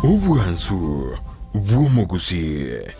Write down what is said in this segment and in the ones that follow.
Obwansu bw'omogusii.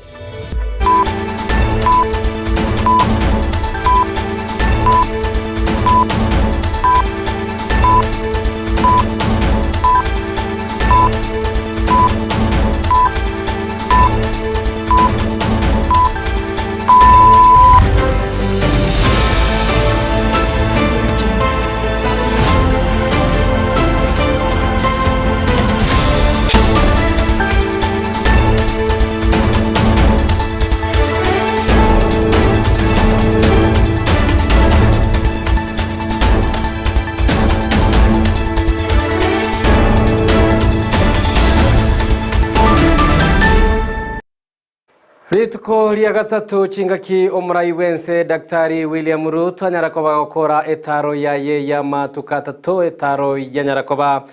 Rituko ria gatato chingaki omorai bw'ense Daktari William Ruto anyara koba gokora etaro yaye y'amatuko atato etaro yanyara koba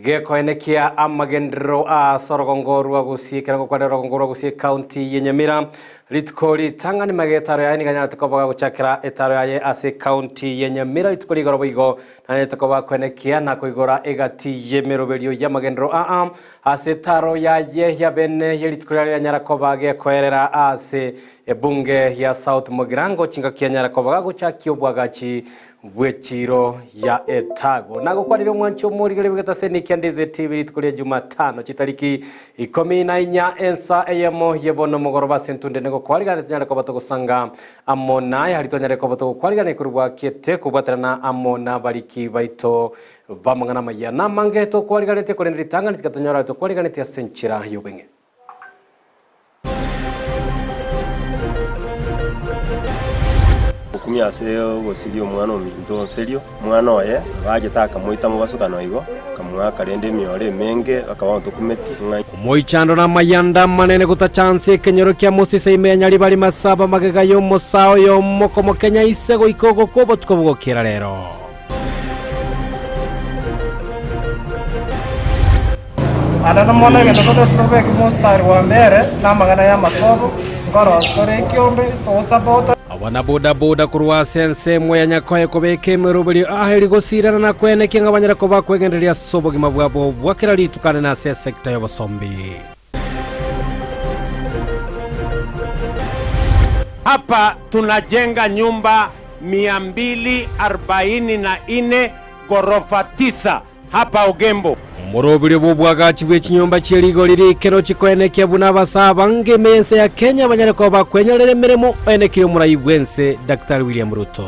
gekoenekia amagenderero ase orogongo rwa Gusii ekero ngokwanera orogongo rwa Gusii ecounty ye Nyamira rituko ritang'ani magega etaro yaye nigo anyarete koba gagochakera etaro yaye ase ecounty ye Nyamira rituko rigoro boigo nanyarete koba koenekia na koigora egati y'emeroberio y'amagenderero aa Ase etaro yaye ya bene ye rituko riria rianyara koba gekoerera ase ebunge ya South Mugirango chingaki anyara koba gagochakia obwagachi bw'echiiro ya Etago. Nagokwanire omwanchi omorigereria bw'egetaseni kia Ndizi TV rituko ria Jumatano chitariki ikomi na inya ensa eyemo ye bono mogoroba ase entunde nigo kwariganete tonyare koba togosanga amo naye aria twanyare koba togokwarigania korwa bwakiete kobwaterana amo nabariki baito B'amang'ana amaya namange tokwariganetie, korende ritang'ani tiga tonyore aye tokwariganetie ase enchera y'obweng'e. Okumia ase ogosiria omwana ominto onserio, omwana oye abachete akamoita mobasokano igo, akamoaka rende emioro emenge, bakaba batokumeti ng'a. Omoichando na amayanda amanene gotacha nse ekenyoro kia Mosisa ime ya Nyaribari Masaba magega y'omosaa oyomo komokenya ise goika ogokwa obotuko bogokera rero. Naende mono egento totagete tobeke mostari wa mbere namang'ana y'amasobo, nkorosia tore ekiombe, togosapota. Abana boda-boda korwa ase ensemo ya Nyakoe kobeka emeroberio aeri gosirana na kwenekia ng'a banyare koba kwegendereria ase obogima bwabo bwa kera rituko ande na ase esecta y'obosombi. Hapa tunajenga nyumba 244 ghorofa tisa hapa Ogembo. Omoroberio bw'obwagachi bwe chinyomba chie rigori rike nochikoenekia buna abasaa abange ime y'ense ya Kenya banyare koba bakwenyorera emeremo, oenekirie omorai bw'ense Daktari William Ruto.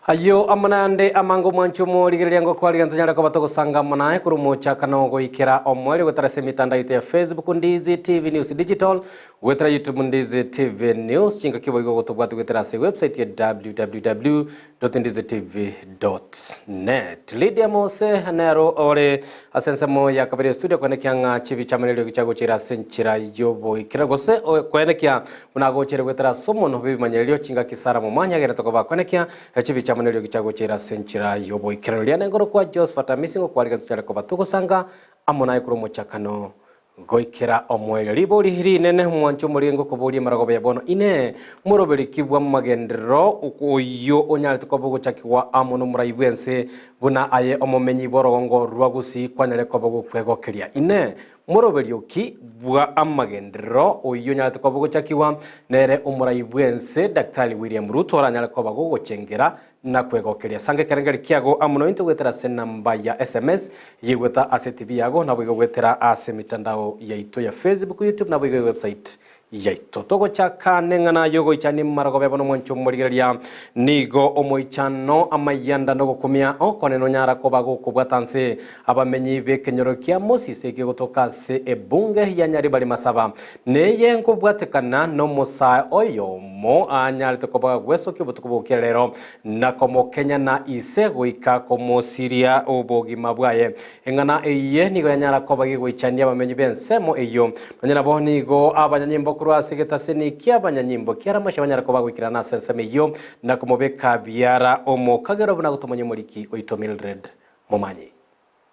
Ayio amo nayande amange omwanchi omorigereria ngokwarigia ntonyare koba togosanga amo naye korwa omochakano goikera omoerio goetera ase emetandao yaito ya Facebook Ndizi TV News Digital goetera YouTube Ndizi TV News chingaki boigo gotobwate goetera ase website ya www www.ndizitv.net. Lydia Mose nero ore ase ensemo ya kabere studio kwenekia ng'a chibicha amo neriogi chiagochera ase enchera y'oboikera gose kwenekia buna agochere goetera ase omonwa bw'ebimanyererio chingaki Sarah Momanyi agenderete koba kwenekia chibicha amo neriogi chiagochera ase enchera y'oboikeranu. Riane ngorokwa Josephat Amisi ngokwarigia ntonyare koba togosanga amo naye korwa omochakano Goikera omoerio ribori rinene omwanche omorenge okoboria emarogoba ya bono, Inee! Moroberi ki bw'amagenderero oyio onyarete koba ogochakigwa amo nomorai bw'ense, buna aye omomenyi bw'orogongo rwa Gusii kwanyare koba gokwegokeria? Inee! Moroberio ki bw'amagenderero oyio onyarete koba ogochakigwa nere omorai bw'ense Daktari William Ruto oranyare koba gogochengera na kwegokeria. Sanga ekerengerio kiago amo nointwe goetera ase enamba ya sms y'egweta ase TV yago, naboigo goetera ase emitandao yaito ya Facebook, YouTube naboigo ewebsite yaito. Togochaka neng'ana y'ogoichania emarogoba ebo nomwancho omorigereria nigo omoichano, amayanda nogokumia okone nonyara koba gokobwata nse abamenyi b'ekenyoro kia Moses ekegotoka ase ebunge ya Nyaribari Masaba Neye nkobwatekana nomosae oyomo anyarete koba gwesokia obotuko bw'ogokia rero, na komokenyana ise goika komosiria obogima bwaye. Eng'ana eye nigo yanyara koba gegoichania abamenyi b'ensemo eyio. Nonya nabo nigo abanyanyimbo korwa ase egetaseni ki'abanyanyimbo kia Ramoshi banyara koba goikerana ase ensemo eyio, na komobeka biara omokagera buna gotomonya omoriki oito Mildred Momanyi.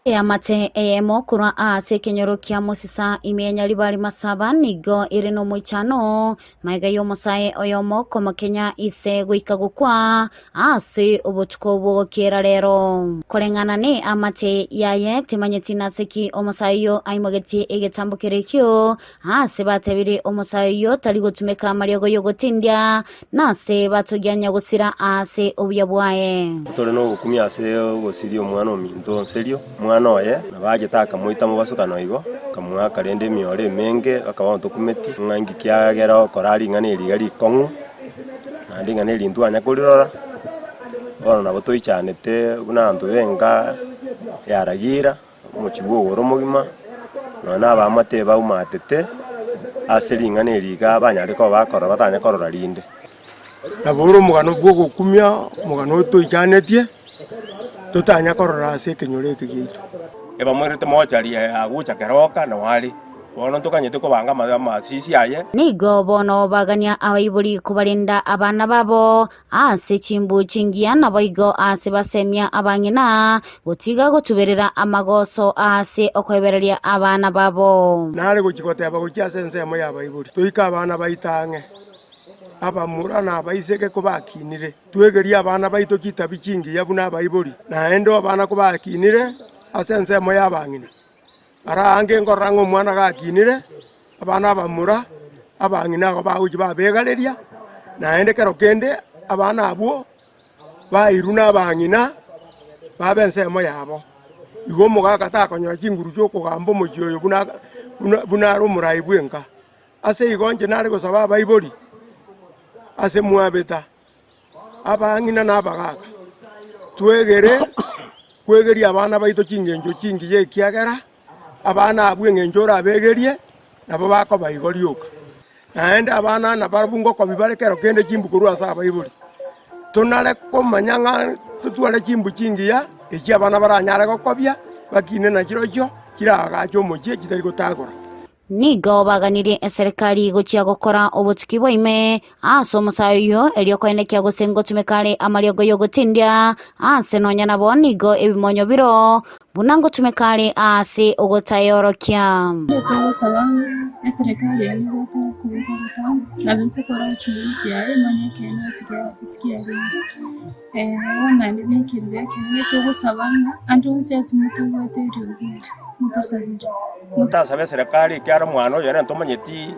Eamate eyemo korwa ase ekenyoro kia Mosisa ime ya Nyaribari Masaba nigo ere nomoichano magega y'omosae oyomo komokenya ise goika gokwa ase obotuko bw'ogokiera rero. Koreng'ana neamate yaye timanyeti nase ki omosae oyio aimogetie egetambo keria ekio Aase batebire omosae oyio tari gotumeka amariogo y'ogotindia, na ase batogia nyagosira aase obuya bwaye. Tore nogokumia ase ogosiria omwana ominto onserio, omwana oye, na bachete akamoita mobasokano igo, akamoaka rende emioro emenge, bakaba batokumeti, ng'a inki kiagera okora ring'ana eri iga rikong'u, naende ing'ana eri ntwanya korirora, bono nabo toichanete buna abanto benka yaragira. Omochie bw'ogoro omogima, nonya na abaamate baumatete ase ring'ana eri iga banyare koba bakorora batanye korora rinde. Nabo ore omogano bw'ogokumia, omogano oyo toichanetie, totanya korora ase ekenyoro eke giaito. Ebamoirete mochari agocha keroka nao are. Bono ntokanyete kobanga amasisi aye. Nigo bono bagania abaibori kobarenda abana babo Ase chimbu chingiya naboigo aase basemia abang'ina gotiga gotuberera amagoso aase okoebereria abana babo. Nare gochia goteba gochia ase ensemo y'abaibori, Toike abana baito ang'e, abamura na abaiseke kobakinire, twegerie abana baito chitabi chingiya buna abaibori, naende abana kobakinire ase ensemo y'abang'ina. Ara aange nkorora ng'a omwana gakinire, abana abamura, abang'ina aba bagochia babegareria, naende ekero kende abana abwo bairwe na abang'ina babe ensemo yabo. Igo omogaka takonyora chinguru chi'okogamba omochie oyo buna buna buna are omorai bw'enka. Ase igo inche nare gosaba abaibori ase mwabeta. Abang'ina na abagaaka, twegere kwegeria abana baito chingencho chingiya, ekiagera abana abwo engencho orabegerie nabo bakoba igo rioka. Naende abana nabarabwo ngokobi bare kero kende chimbu korwa ase abaibori. Tonare komanya ng'a totware chimbu chingiya echio abana baranyare gokobia, bakine nachirochio chiragache omochie chitari gotagora. Nigo baganirie eserekari gochia gokora obotuki bwa ime ase omosae oyio, erio koenekia gose ngotumeka are amariogo y'ogotindia aase nonya nabo nigo ebimonyo biro buna ngotumeka are aase ogotaeorokia. Togosaba ng'a eserekari eye nebwate okoboko ogotambe, nabo egokora uchunguzi yaye emanye ekeene ase kiarenge. Bono naende na ekerero ekenene togosaba ng'a ande onsi ase motoigwete eriogi eri, motosabere. Totasabe eserekari ekiagera omwana oyo ere ntomanyeti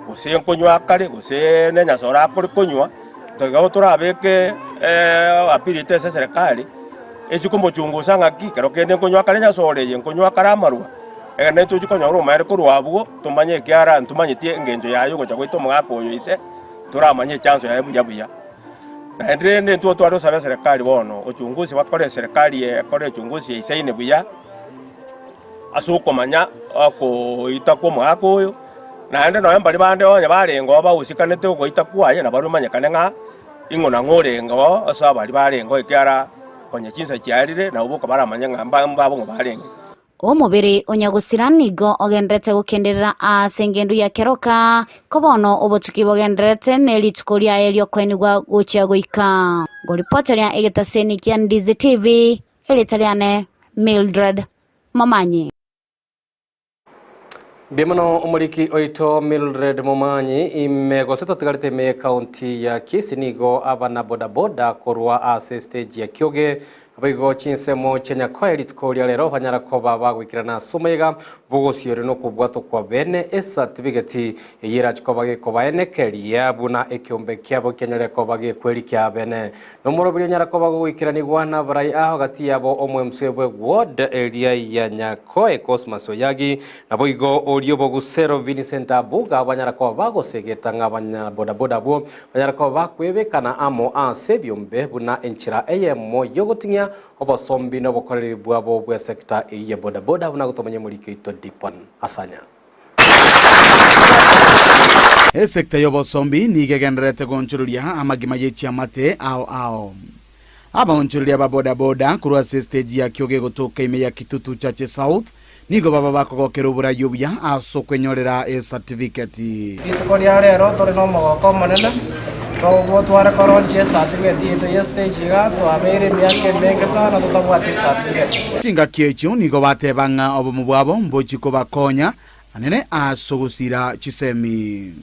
gose nkonywa akare gose ne enyasore akore konywa, tiga torabeke appeal yaito ase eserekari, echi komochungusa ng'aki ekero kende nkonywa akare enyasore eye, nkonywa akare amarwa, ekero naintwe tochi konyora omoerio korwa abwo, tomanye ekiagera ntomanyeti engencho yaye ogocha goita omogaka oyo ise, toramanye echanso yaye buya buya. Naende rende intwe tware gosaba eserekari bono uchunguzi bakore eserekari ekore uchunguzi ya isaine buya, ase okomanya okoita kwa omogaka oyo, naende nonye mbaria bande onye barenge oo bahusikanete ogoita kwaye nabarabwo bamanyekane ng'a ing'o na ng'o orenge oo ase abaria barenge oo ekiagera konya chinsa chiarire nabo boka baramanye ng'a mba mbabo ng'o barenge. Omobere o nyagosira nigo ogendererete gokenderera ase engendu ya keroka, ko bono obotuki bogendererete ne rituko riaye ri'okoenigwa gochia goika. Ngoripoteria egetaseni kia Ndizi TV, erieta riane Mildred Momanyi. Mbuya mono omoriki oito Mildred Momanyi ime gose totigarete ime y'ekaunti ya Kisii nigo abana bodaboda korwa ase stage ya Kioge Naboigo chinsemo chia Nyakoe rituko ria rero banyara koba bagoikerana ase omoyega bw'ogosioria na okobwatwa kwa bene esatibigeti eyio erache koba gekobaenekeria buna ekeombe kiabo kianyare koba gekwerikia bene. Nomoroberi onyara koba gogoikeranigwa nabarai ao gati yabo omwemse bwe ward eria ya Nyakoe Cosmas Oyagi naboigo oria obogusero Vincent Abuga banyara koba bagosegeta ng'a abanyabodaboda abwo Banyare koba bakwebekana amo ase ebiombe buna enchera eyemo y'ogoting'ia obosombi na obokoreri bwabo bw'esecta eyio ya bodaboda buna gotomanya omoriki oito Dipon Asanya. Esecta y'obosombi nigo egendererete goonchoreria amagima ye chiamate ao ao. Abaonchoreria ba bodaboda korwa ase estage ya Kioge gotoka ime ya Kitutu Chache South nigo baba bakogokera oborai obuya ase okwenyorera esatifiketi. Rituko ria rero tore nomogoko omonene, Togotware koronchia ecertificate yaito ye stage iga, twabeire emiaka emenge sana totabwati ecertificate. Chingaki echio nigo bateba ng'a obomo bwabo mbochi kobakonya anene ase ogosira chisemi.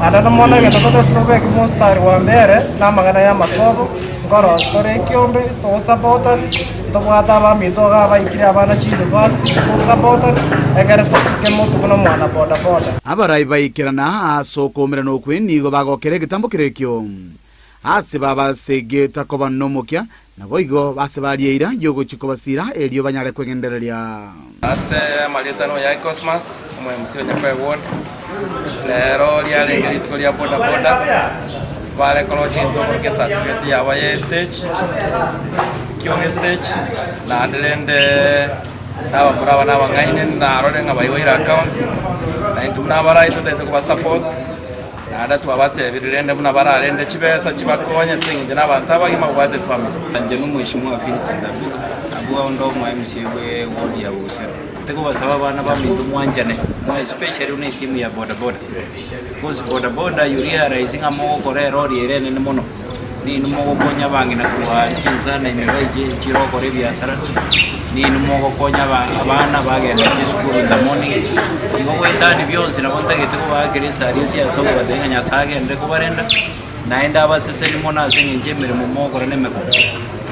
Naende mono egento totari tobeke mostari wa mbere namang'ana y'amasobo, nkorosia tore ekiombe, togosapotani, ntobwate abaminto iga abaikire abana chiuniversity, togosapotani, ekere tosuke motwe buna omwana bodaboda. Abarai baikerana ase okoumerana okwe nigo bagokera egetambo kerekio ase babasegeta koba nomokia, naboigo ase baria eira y'ogochia kobasiira erio banyare kwegendereria. Ase amarieta noyaye Cosmas, omo MC o Nyakoe Ward, rero riarenge rituko ria boda boda, bare korochia intwe okorokia ecertificate yabo ya estage, Kioge stage, naende rende nabamura aba nabang'aini narore ng'a baigoire account, na intwe buna abarai totagete kobasupport. Naende twabatebirie rende buna bararende chibesa chibakonye ase engencho nabanto abagima babwate efamiri. Inche nomweshimiwa Vincent Abuga, Abuga onde omo MCA bwe ward ya Bogusero. Ntigobasaba abana baminto mwanchane, more especially buna etimu ya boda boda. Because boda boda you realize ng'a mogokora erori ere enene mono, ninwe mogokonya abang'ina korwa chinsana ime baije enchera okora ebiasara, ninwe mogokonya aba abana bagenda chisukuru in the morning, igo goetania bionsi nabo ntagete kobaakera esarieti ase okobatebia ng'a Nyasaye agende kobarenda, naende abaseseni mono ase eng'encho emeremo mogokora na emekong'u.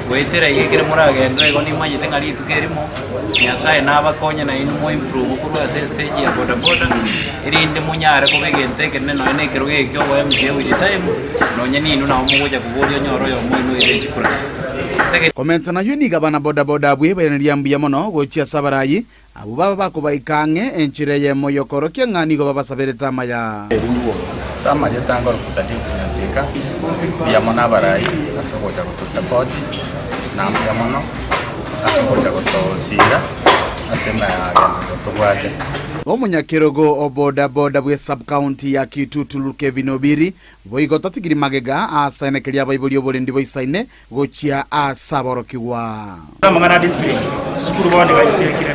Goetera iga ekere moragenderere igo nimanyete ng'a rituko erimo, Nyasaye nabakonye nainwe mo improve korwa ase estage ya boda boda, erinde monyare koba egento ekenene nonye na ekerogo eke oboe mca with time, nonye ninwe nabo mogocha koboria onyore oyomo oino oire chikura. Komenta nayio nigo abana boda boda abwo bairaneria mbuya mono gochia ase abarayi abwo baba bakobaika ang'e enchera eyemo y'okoorokia ng'a nigo babasaberete amaya. Ase amarieta angoruka Thaddeus Nyampinga, mbuya mono abarai ase ogocha gotosapoti, na mbuya mono ase ogocha gotosiira ase emeagenderero tobwate. Omonyakerogo o boda boda bwe sub-county ya Kitutu Kevin Obiri boigo tatigiri magega ase enekeria abaibori oborendi boisaine gochia ase aborokigwa. Amang'ana a discipline chisukuru bono nigo chisiekire.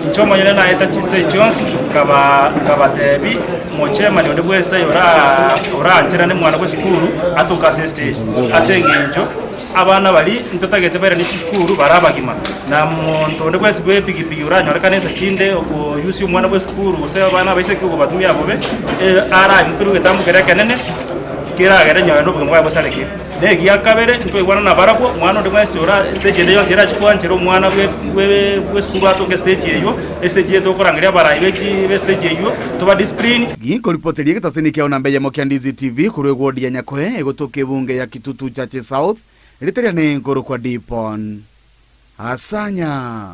Inche omonyene naeta chistage chionsi nkaba nkabatebi mochairman onde bwensi taiyo ora oraancherane mwana bwe esukuru atoke ase estage ase eng'encho abana baria ntotagete bairane chisukuru bare abagima na monto onde bwensi bwe epigipigi oranyorekane nsa chinde okoyusia omwana bwe esukuru gose abana abaiseke okobatumia bobe araimokerwe egetambo keria ekenene keragere nonye na obogima bwaye bosareke. Na egia kabere, ntwaigwana nabarabwo, omwana onde bwensi ore estage ende yonsi erachie koanchera omwana bw'esukuru atoke estage eyio, estage eye tokorangeria abarai b'estage eyio, toba discipline. Ginkoripoteria egetaseni kiao namba eyemo kia Ndizi TV korwa eward ya Nyakoe egotoka ebunge ya Kitutu Chache South, erieta riane nkorokwa Dipon Asanya.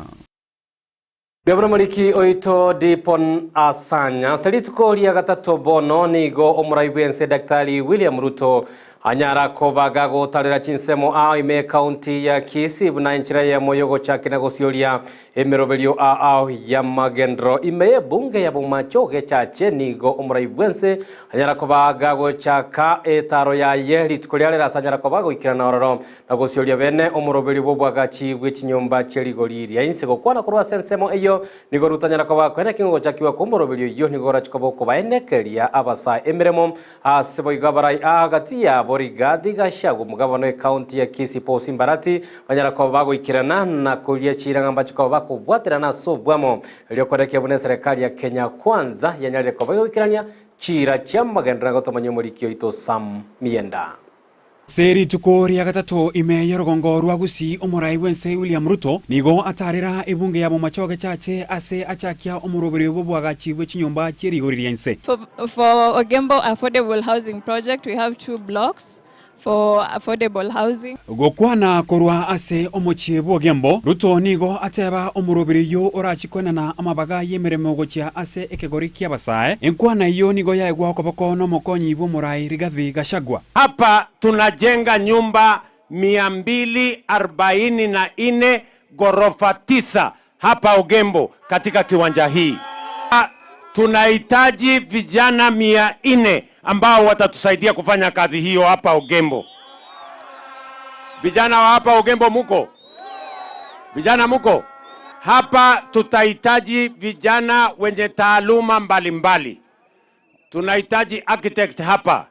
Gavana Omoriki oito Dipon Asanya ase rituko ria gatato bono nigo omorai bw'ense Daktari William Ruto anyara koba gagotarera chinsemo ao ime ekaunti ya Kisii buna enchera eyemo yogochakina gosioria emeroberio ao y'amagenderero ime y'ebunge ya Bomachoge Chache nigo omorai bw'ense anyara koba gagochaka etaro yaye rituko ria rero ase anyara koba goikerana ororo Na gosioria bene omoroberio bw'oboagachi bwe chinyomba chie rigori ria inse gokwana korwa ase ensemo eyio, nigo rutanyara koba koeneki ng'a ogochakigwa kw'omoroberio oyio nigo korachie koba okobaenekeria abasae emeremo. Ase boigo abarai aa gati yabo Rigathi Gachagua omogabana o ecounty ya Kisii Paul Simbarati banyara koba bagoikerana na koria chiira ng'a mbachie koba bakobwaterana ase obwamo erio koenekia buna eserekari ya Kenya Kwanza yanyarire koba egoikerania chiira chi'amagenderero gotomanya omoriki oito Sam Mienda. Ase rituko ria gatato ime y'orogongo rwa Gusii omorai bw'ense William Ruto nigo atarera ebunge ya Bomachoge Chache ase achakia omoroberio bw'oboagachi bwe chinyomba chie rigori ri'ense. For Ogembo Affordable Housing Project we have two blocks for affordable housing. Gokwana korwa ase omochie bw'Ogembo, Ruto nigo ateba omoroberio oyio orachie koenana amabaga y'emeremo gochia ase ekegori ki'abasae. Enkwana eyio nigo yaegwa okoboko n'omokonyi bw'omorai Rigathi Gachagua. Hapa tunajenga nyumba 244 ghorofa tisa hapa Ogembo katika kiwanja hii. Tunahitaji vijana 400 ambao watatusaidia kufanya kazi hiyo hapa Ogembo. Vijana wa hapa Ogembo muko? Vijana muko? Hapa tutahitaji vijana wenye taaluma mbalimbali. Tunahitaji architect hapa.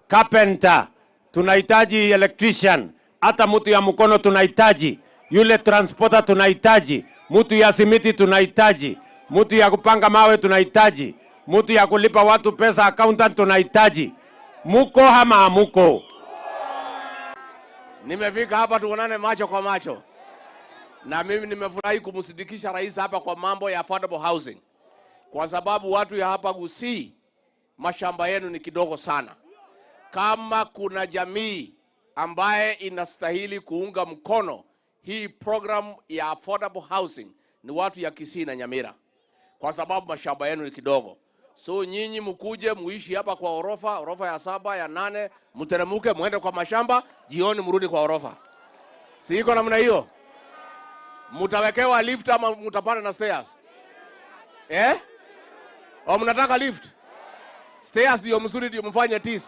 carpenter, tunahitaji electrician, hata mtu ya mkono tunahitaji, yule transporter tunahitaji, mtu ya simiti tunahitaji, mtu ya kupanga mawe tunahitaji, mtu ya kulipa watu pesa accountant tunahitaji. Muko ama hamuko? Nimefika hapa tuonane macho kwa macho, na mimi nimefurahi kumsindikisha rais hapa kwa mambo ya affordable housing, kwa sababu watu ya hapa Gusii mashamba yenu ni kidogo sana. Kama kuna jamii ambaye inastahili kuunga mkono hii program ya affordable housing ni watu ya Kisii na Nyamira, kwa sababu mashamba yenu ni kidogo. So nyinyi mkuje muishi hapa kwa orofa, orofa ya saba ya nane, mteremuke muende kwa mashamba, jioni mrudi kwa orofa. Si iko namna hiyo? Mutawekewa lift ama mutapanda na stairs? Eh? O mnataka lift? Stairs ndio mzuri, ndio mfanye tisi.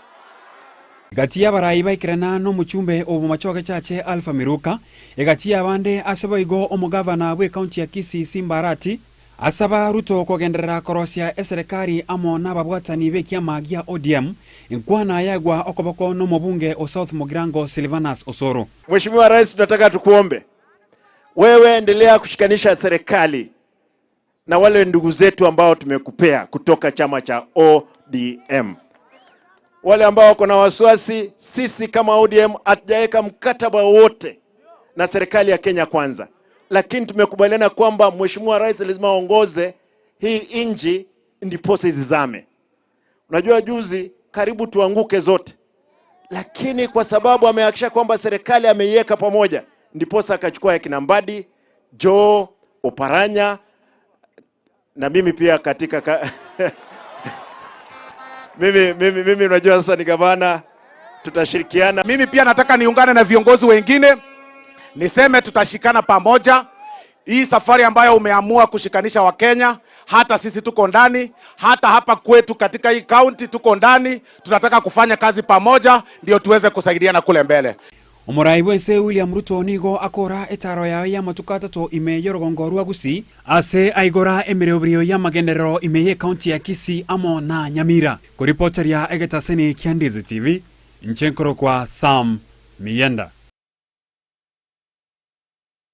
Egati y'abarai baikirana n'omochumbe o Bomachoge Chache Alpha Miruka, egati y'abande ase boigo omogavana bw'ecounty ya Kisii Simba Arati, asaba Ruto kogenderera korosia eserekari amo n'ababwatani b'ekiama gia ODM, nkwana yagwa okoboko n'omobunge o South Mugirango Silvanus Osoro. Mheshimiwa Rais, tunataka tukuombe wewe, endelea kushikanisha serikali na wale ndugu zetu ambao tumekupea kutoka chama cha ODM. Wale ambao wako na wasiwasi, sisi kama ODM hatujaweka mkataba wowote na serikali ya Kenya Kwanza, lakini tumekubaliana kwamba Mheshimiwa Rais lazima aongoze hii nchi ndiposa izizame. Unajua juzi karibu tuanguke zote, lakini kwa sababu amehakikisha kwamba serikali ameiweka pamoja, ndiposa akachukua akina Mbadi, Joe, Oparanya na mimi pia katika ka... mimi, mimi, mimi unajua sasa ni gavana, tutashirikiana. Mimi pia nataka niungane na viongozi wengine niseme tutashikana pamoja. Hii safari ambayo umeamua kushikanisha Wakenya, hata sisi tuko ndani, hata hapa kwetu katika hii kaunti tuko ndani. Tunataka kufanya kazi pamoja, ndio tuweze kusaidiana kule mbele. Omorai bwense William Ruto nigo akora etaro yaye y'amatuko atato ime y'orogongo rwa Gusii ase aigora emeroberio y'amagenderero ime y'ecounty ya Kisii amo na Nyamira. Koripoteria egetaseni kia Ndizi TV, nchenkoro kwa Sam Miyenda.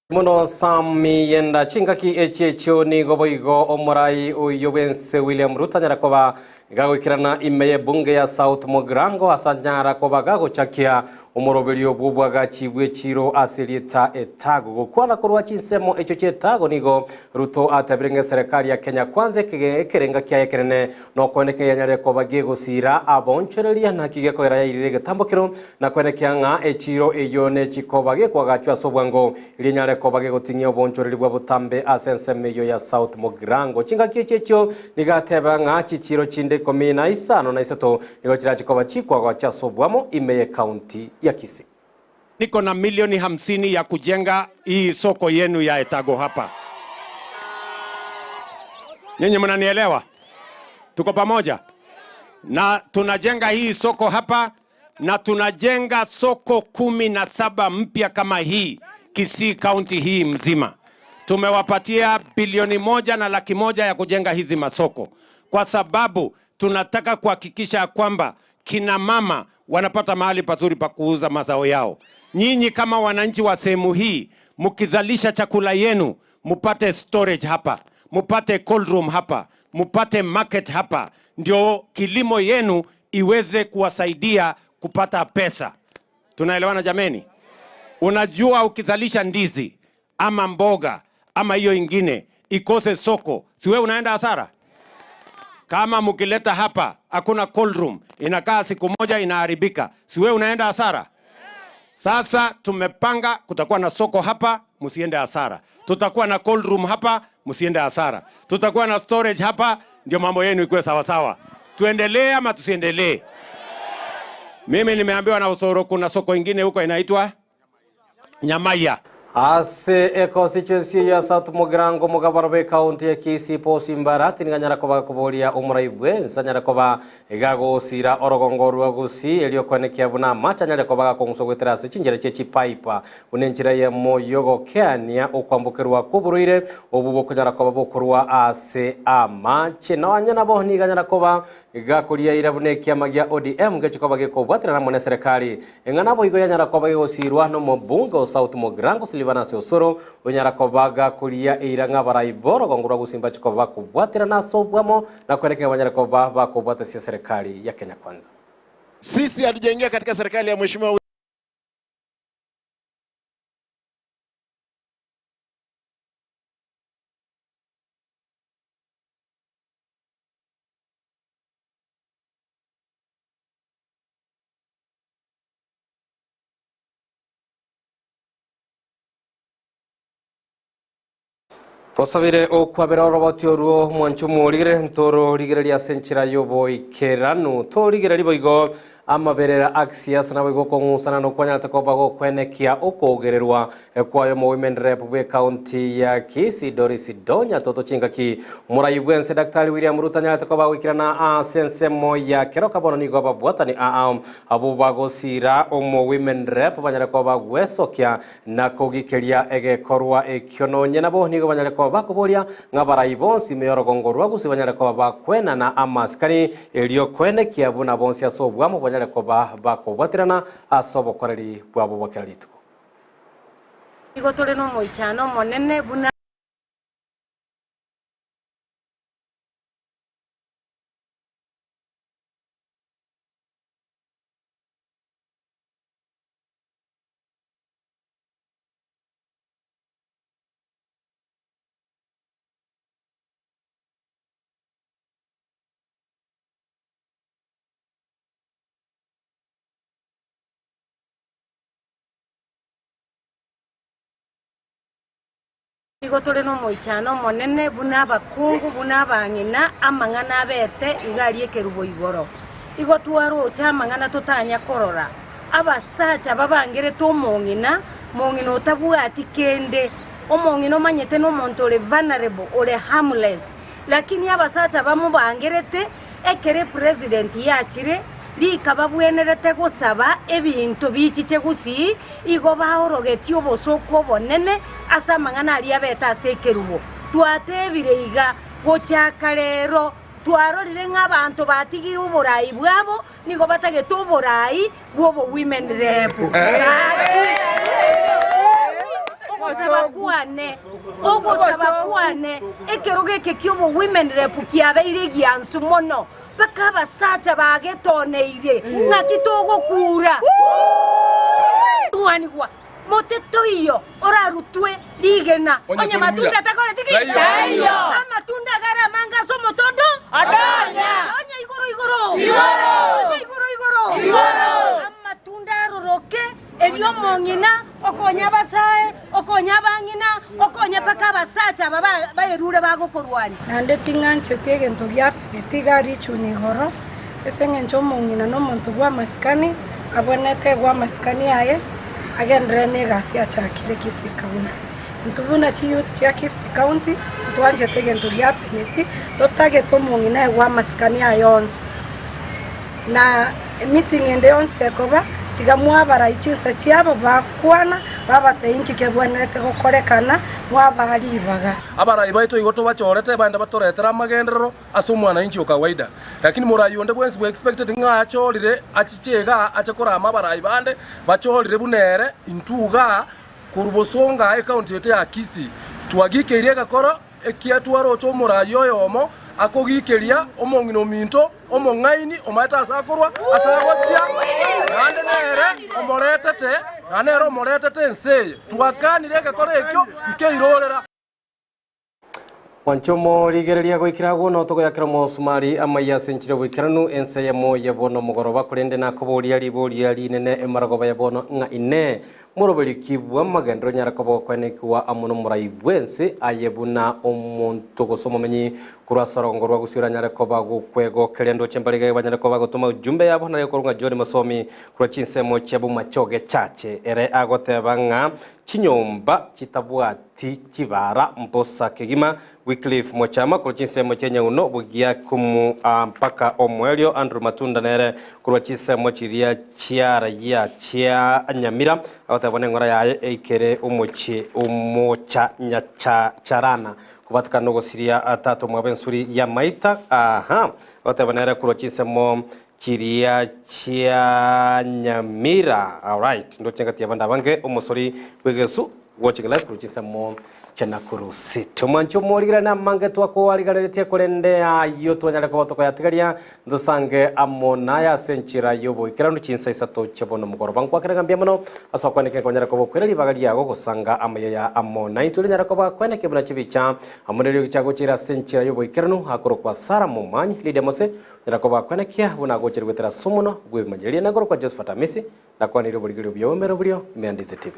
Muno Sam Miyenda chingaki echi echio nigo boigo omorai oyo bwense William Ruto anyara koba gagoikirana ime y'ebunge ya South Mugirango ase anyara koba gagochakia omoroberio bw'obwagachi bw'echiro ase erieta etago gokwana korwa chinsemo echio chia etago nigo Ruto atebire ng'a eserikali ya Kenya Kwanza ekerenga kiaye ekenene nokoeneka yanyare koba gegosira abonchoreria naki gekoera yairire egetambokero na koenekea ng'a echiro eyo nechikoba gekwagachwa ase obwango rinyare koba gegoting'ia obonchoreri bwa botambe ase ensemo eyo ya South Mugirango chingaki echi echio nigateba ng'a chichiro chinde ikumi na isano na isato nigo chirachikoba chikwagacha ase obwamo ime y'ekaunti ya Kisii. Niko na milioni 50 ya kujenga hii soko yenu ya Etago hapa. Nyinyi mnanielewa? Tuko pamoja? Na tunajenga hii soko hapa na tunajenga soko 17 mpya kama hii Kisii County hii mzima. Tumewapatia bilioni 1 na laki moja ya kujenga hizi masoko kwa sababu tunataka kuhakikisha kwamba kina mama wanapata mahali pazuri pa kuuza mazao yao. Nyinyi kama wananchi wa sehemu hii mkizalisha chakula yenu mupate storage hapa, mupate cold room hapa, mupate market hapa, ndio kilimo yenu iweze kuwasaidia kupata pesa. Tunaelewana jameni? Unajua, ukizalisha ndizi ama mboga ama hiyo ingine ikose soko, si wewe unaenda hasara? Kama mkileta hapa hakuna cold room, inakaa siku moja inaharibika, si wewe unaenda hasara? Sasa tumepanga kutakuwa na soko hapa, msiende hasara. Tutakuwa na cold room hapa, msiende hasara. Tutakuwa na storage hapa, ndio mambo yenu ikuwe sawa sawa. Tuendelee ama tusiendelee? Mimi nimeambiwa na Osoro kuna soko ingine huko inaitwa Nyamaiya. Ase econstituency ya South Mugirango mugabaro be county ya Kisii Paul Simbarati niganyara koba koboria omorai bwense anyara koba igagosira orogongo rwa Gusii erio koenekia buna amache anyare koba gakong'uswa gwetera ase chinchera chia chipaipa buna enchera eyemo yogokeania okwambokerwa kwa oborwaire obu bokonyara koba bokorwa ase amache nonya nabo niga anyara koba Gakoria eira buna ekiama gia ODM geche koba gekobwaterana amo neserekari. Eng'ana boigo yanyara koba gegosirwa nomobunge o South Mugirango Silvanus Osoro, onyara koba gakoria eira ng'a abarai b'orogongo rwa Gusii mbache koba bakobwaterana ase obwamo na kwerekera banyare koba bakobwatesia eserekari ya Kenya Kwanza. Sisi hatujaingia katika serikali ya Mheshimiwa Osabire okwabera oroboti orwo omwancho omorigere ntororigereria ase enchera y'oboikeranu torigereria boigo amaberera a kisiasa naboigo okong'usana nokwanyarete koba gokwenekia okogererwa kwaye omo women rep bw'ecounty ya Kisii Doris Donya Toto chingaki Morai bw'ense Daktari William Ruto anyarete koba goikerana ase ensemo ya keroka bono nigo ababwatani aa abwo bagosira omo women rep banyare koba gwesokia Na kogikeria egekorwa ekio nonye nabo nigo banyare koba bakoboria ng'a abarai bonsi ime y'orogongo rwa Gusii banyare koba bakwenana amasikani, erio koenekia buna bonsi ase obwamo banyare koba bakobwaterana ase obokoreri bwabo bwa kera rituko. Nigo tore nomoichano omonene buna. Nigo tore nomoichano omonene buna abakungu, buna abang'ina, amang'ana abete iga aria ekerubo igoro. Igo twaroche amang'ana totanya korora. Abasacha babangerete omong'ina, mong'ina otabwati kende, omong'ina omanyete nomonto ore vulnerable, ore harmless. Lakini abasacha bamobangerete ekero epresident yachire, rika babwenerete gosaba ebinto bichiche gusii, igo baorogetie obosooku obonene ase amang'ana aria abete ase ekerubo. Twatebire iga, gochaka rero, twarorire ng'a abanto batigire oborai bwabo, Nigo batagete oborai bw'obo women rep. Gaki ogosaba kwane, ogosaba kwane, ekerogo eke ki'obo women rep kiabeire egiansu mono, mpaka abasacha bagetoneire, ng'aki togokura? Rwanigwa. Mote toiyo orarutwe rigena, onye matunda takoreti ki? Taiyo. Amatunda agare amange ase omote ondo? Adonya. Onye igoro igoro? Igoro. Onye igoro igoro? Igoro. Amatunda aroroke, erio omong'ina okonye abasae, okonye abang'ina, okonye mpaka abasacha aba baerure bagokorwania. Naende ting'ancheti egento giapeneti iga richuni igoro, Ase engencho omong'ina nomonto bw'amasikani, abwenerete aegwe amasikani aye, agenderere negasi achakire Kisii County. Intwe buna chiyouth chia Kisii County, ntwanchete egento gia peneti, totagete omong'ina aegwe amasikani aye onsi. Na emeeting ende yonsi ekoba, tiga mwabarai chinsa chiabo bakwana, babatebia inki kebwenerete gokorekana, mwabaa ribaga. Abarai baito igo tobachorete baende batoretere amagenderero ase omwananchi o kawaida. Lakini morai onde bwensi bwe expected ng'a achorire achiche igaa ache korama abarai bande bachorire buna ere intwe igaa korwa bosongo aa ecounty yaito ya Kisii twagikeirie egekoro ekia twaroche omorai oyomo akogikeria omong'ina ominto omong'aini omaete ase akorwa ase agochia naende nere omoretete naende nere omoretete ense eye twakanire egekoro ekio nkeirorera. Mwanche omorigereria goikera agwo notogoyakera omosumari amaiya ase enchera y'oboikeranu, ense eyemo ya bono mogoroba, korende nakoboria riboria rinene emarogoba ya bono ng'a Inee! Moroberio ki bw'amagenderero onyare koba okoenekigwa amo nomorai bw'ense, aye buna omonto gose omomenyi korwa ase orogongo rwa gusii oranyare koba gokwegokeria ndoche mbare banyare koba gotoma ujumbe yabo nario korwa ng'a John Mosomi korwa chinsemo chia Bomachoge Church ere agoteba ng'a chinyomba chitabwati Ti chibara mbosa kegima. Wycliffe Mochama korwa chinsemo chia Nyauno bugia kumu aa mpaka omoerio. Andrew Matunda nere korwa chinsemo chiria chia raia chia Nyamira agoteba bono eng'ora yaye eikere omochie omocha Nyacharana. Kobatikana nogosiria tata omwabo ensuri y'amaita, aha, goteba nere korwa chinsemo chiria chia Nyamira. Alright, ndoche ngati abande abange omosori bw'egesu watching live korwa chinsemo chia Nakuru City. Omwanchi omorigereri namange twakoarigareretie korende ayio twanyare koba tokoyatigaria Ntosange amo naye ase enchera y'oboikeranu chinsa isato chia bono mogoroba. Nkwakera ng'a mbuya mono ase okwaneka nkonyara koba okwera ribaga riago gosanga amayaya amo naintwe rinyare koba kweneke buna chibicha amo neriogi chiagochire ase enchera y'oboikeranu akorokwa Sara Momanyi Lydia Mose onyara koba kwenekia buna agochire goetera ase omonwa bw'ebimanyereria nakorokwa Josephat Amisi nakwanirie oborigereria obuya bw'emero borio ime ya Ndizi TV.